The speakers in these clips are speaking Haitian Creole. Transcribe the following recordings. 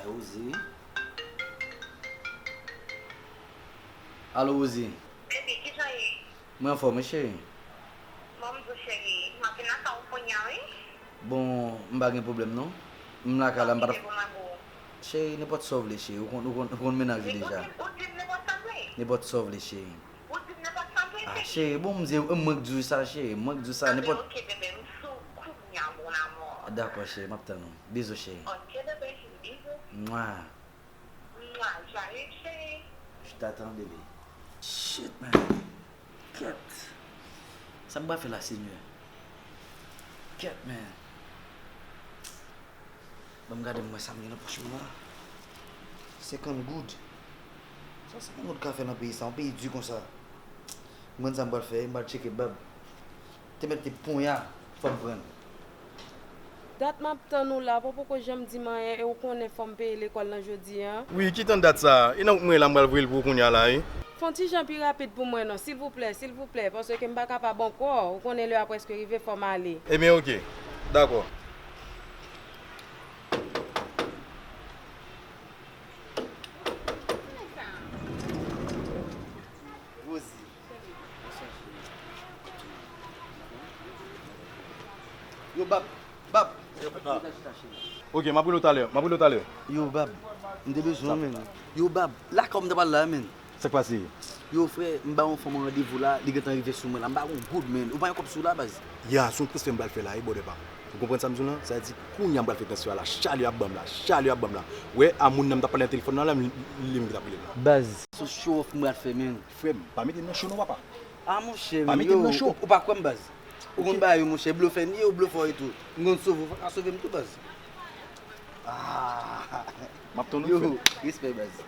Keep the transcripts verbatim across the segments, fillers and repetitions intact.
Rosie. Alo, Rosie. Baby, kijan ye? Mwen anfòm, wi, cheri. Bon, m di w, cheri, m ap vin lakay ou kounye a, wi. Bon, m pa gen pwoblèm, non. M lakay la, m pa t ap. Cheri, nenpòt sa w vle, cheri. Ou konn, ou konn, ou konn mennaj ou deja. Ou di m nenpòt sa m vle. Nenpòt sa w vle, cheri. Ou di m nenpòt sa m vle, cheri. Ah, cheri, bon, m di, mwen k di w sa, cheri. Mwen k di w sa, nenpòt. Ok, bebe, m sou kounye a, mon amour. Dakò, cheri, m ap tann ou. Bizou, cheri. Ok, bebe, bizou. Mwa. Mwa, j'arrive, cheri. Je t'attends, bébé. Shit, man. Kèt. Sa m pral fè la, Senyè? Kèt, man. Ban m gade m wè sa m gen nan pòch mwen la. Senkant goud. Sa senkant goud ka fè nan peyi sa, yon peyi di konsa. M konn sa m pral fè, m pral tcheke bab. Te mèt te ponya, fò m pran l. Dat m ap tann ou la, ou poko janm di m anyen e ou konnen fò m peye lekòl nan jodi a. Wi, ki tan dat sa? E nan wout mwen la, m pral voye l pou ou kounye a la, wi. Fè yon ti jan pi rapid pou mwen non, silvouplè, silvouplè, paske m pa kapab ankò, ou konnen lè a prèske rive, fò m ale. Ebyen, oke. Dakò. Rosie. Yo, bab, bab. Ok, m ap rele w talè, m ap rele w talè. Yo, bab, m te bezwen w, men. Yo, bab, lakay ou m ta pral la, men. Sa k pase? Yo, frè, m ba yon fanm randevou la, li gentan rive sou mwen la. M pa gon goud, men. Ou pa gen kòb sou la, baz? Ya, se yon transfè m pral fè la, wi, brother pa m. Ou konprann sa m di w lan? Sa vle di, kounye a m pral fè transfè a la. Chalè ap ban m la, chalè ap ban m la. Wè, a moun nan m t ap pale nan telefòn nan la, li, li menm ki t ap rele m la. Baz. Se yon show off m pral fè, men. Frè m, pa mete m nan cho non, papa. Ah, monchè, men, yo, ou, ou pa kwè m, baz. Ou konn bagay yo, monchè, blofè m ye, ou blofè w e tou. M konn sove w, fò w ka sove m tou, baz. Ah. M ap tann ou, frè. Yo, respè, baz.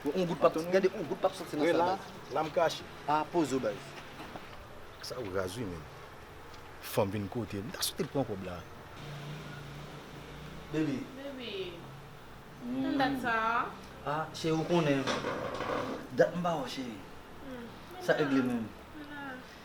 Yon goud p ap, gade, yon goud p ap soti nan sa, baz. La m kache. Ah, poze w, baz. Sa ou raz wi, men. Fanm vin kote m. M ta swete l pran kòb la. Baby. Baby. Nan dat sa a? Ah, cheri, ou konnen. Dat m pa wè w, cheri. Sa regle menm.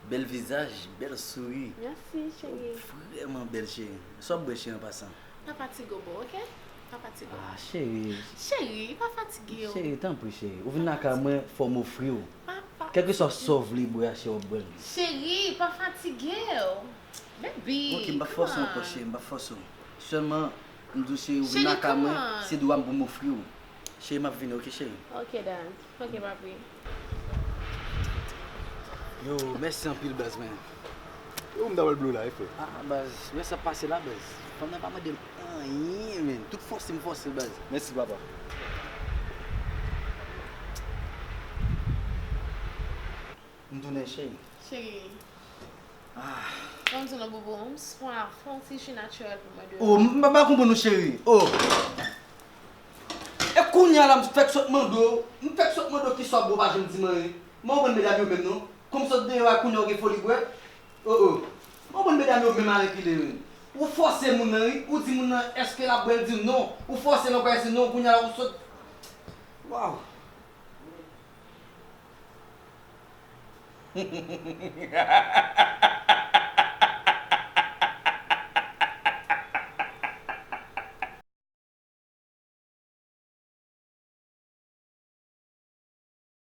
Bèl vizaj, bèl souri. Mèsi, cheri. Ou vrèman bèl, cheri. Sa w ap bwè, cheri, an pasan? Pa fatige w, boo, oke? Pa fatige w. Ah, cheri. Cheri, pa fatige w. Cheri, tanpri, cheri. Ou vin lakay mwen, fò m ofri w. Pa, pa fatige w. Kèlkeswa sa w vle bwè a, cheri, w ap bwè l. Cheri, pa fatige w. Baby, come on. Ok, m p ap fòse w ankò, cheri, m p ap fòse w. Sèlman, m di w, cheri, ou vin lakay mwen, se dwa m pou m ofri w. Cheri, m ap vini, ok, cheri? Ok, dad. Ok, papi. Yo, mèsi anpil, baz, men. Yo, m ta pral blow la, wi, frè. Ah, baz, wè sa k pase la, baz. Fanm nan pa mande m anyen, men. Tout fòse m fòse, baz. Mèsi, papa. M tounen, cheri. Cheri. Ah. Ban m di w non, boubou, m swa fè yon ti ji natirèl pou mwen deyò. Oh, m pa, pa konprann ou, cheri. Oh. E kounye a la, m fèk sot mande w, m fèk sot mande w kisa w ap bwè, w pa janm di m anyen. M pa konprann medam yo menm non. Kòm sot deyò a, kounye a w gen foli bwè. Oh, oh. M pa konprann medam yo menm a renkile, wi. Ou fòse moun nan, wi. Ou di moun nan, èske l ap bwè, l di w non. Ou fòse l ankò, èske non, kounye a la, ou sot. Waw.